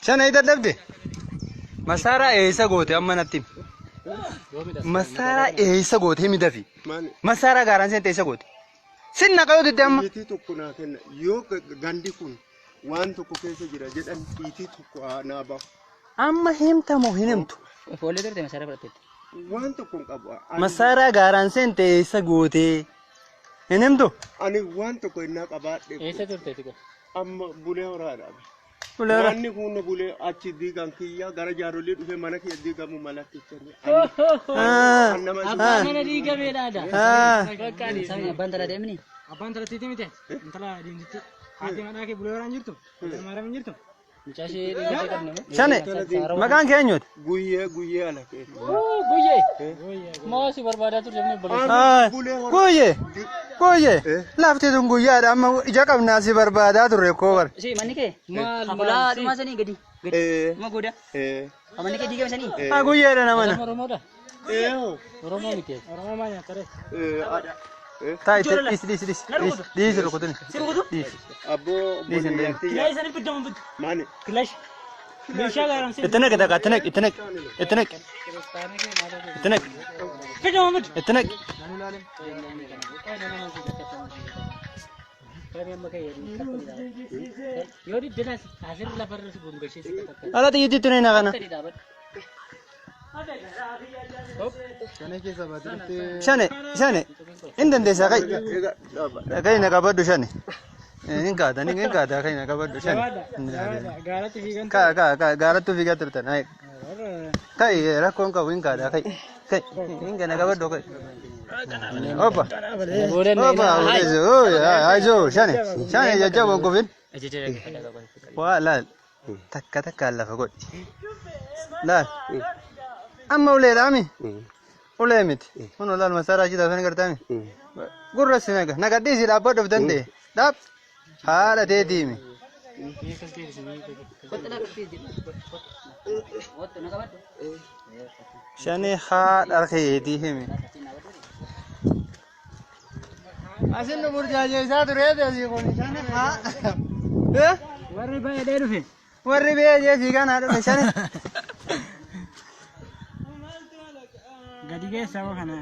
Shanee dadhabde. Masaaraa eessa goote amma natti himi. Masaaraa eessa goote himi dafi. Maali? Masaaraa gaaraan seente eessa goote? Sin naqa yoo didde amma. Xiitii tokko naa kenna. Yoo gandi kun waan tokko keessa jira jedhan xiitii tokko haa naa bahu. Amma himta moo hin himtu? Foollee turte masaaraa fudhatteetti. Waan tokko hin qabu. Ani- Masaaraa gaaraan seente eessa goote? Hin himtu? Ani waan tokko innaa qabaadhe. Eessa turteeti qofa? Amma bulee horaadha. Bulee horaa. Manni kun bulee achi diigan kiyya gara jaarolii dhufee mana kiyya diigamu malakkichanii. Ah. An nama Abbaan mana diigameedha. Ah. Bakka ani. Abbaan talaa deemni. Abbaan talattiiti miti. Intala diimtitti. Haati manaa kee bulee horaan jirtu. Maariyaam hin jirtu. Mucaa ishee dhiirota qabna moo? Shane maqaan kee eenyuuti? Guyyee guyyee ala kee. Guyyee. Maa si barbaadaa turte namni obboleessa. Ah, Bulee horaa. Guyyee guyyee lafti tun guyyaadha amma ija qabnaa si barbaadaa turre koo bar. Si manni kee Maal Habulaa maal dhumaa sanii gadi. Gadi. Eh, Uma gooda. eh, Manni kee diigame sanii. Ah guyyeedha namana. Oromoodha. eh, hoo. Oromoo miti. Oromoo maal nyaata ree? Eh, eh, Taa'e dhiisi dhiisi dhiisi dhiisi dhiisi rukutuni. Si rukutu? Dhiisi. Abboo Dhiisi hin deemu. obboleeyyan Kilaash isaanii fiddamu fiddu. Maani? Kilaash. Meeshaa gaaraan Itti naqi takka itti naqi itti naqi itti naqi itti naqi fiddamu fiddu. itti naqi. Yoo diddinas asirra lafarra si gongashee si qaqqabdi. Ala xiyyiitti ni naqana. Shane shane hin dandeessaa kai. Egaa dhaaba. Kai na qabadhu shane. Hin kaata hin kaata kai na qabadhu shane. Gaaratti fiigan. Ka ka ka gaarattu fiigaa turtan. Hai. Kai rakkoon qabu hin kaata kai. Kai hin kana qabadhu kai. Opa. Opa ayzo shane shane jajjaboo kufin. Waa laal takka takkaan lafa godhi. Laal amma uleedhaami. Ulee miti. Kun laal masaaraa achi taafan gartaami. Gurra si naga nagadhiisi dhaabbadhuuf danda'e. Dhaab haadha teetiimi. Otto na qabadhu. Shani haadha keetii himi. Asin nu burjaajeessaa tureeti asii kun shani haadha. Eh? Warri baay'ee dhufe. Warri biyya jee kanaa dhufe shani. Gadi geessaa kana.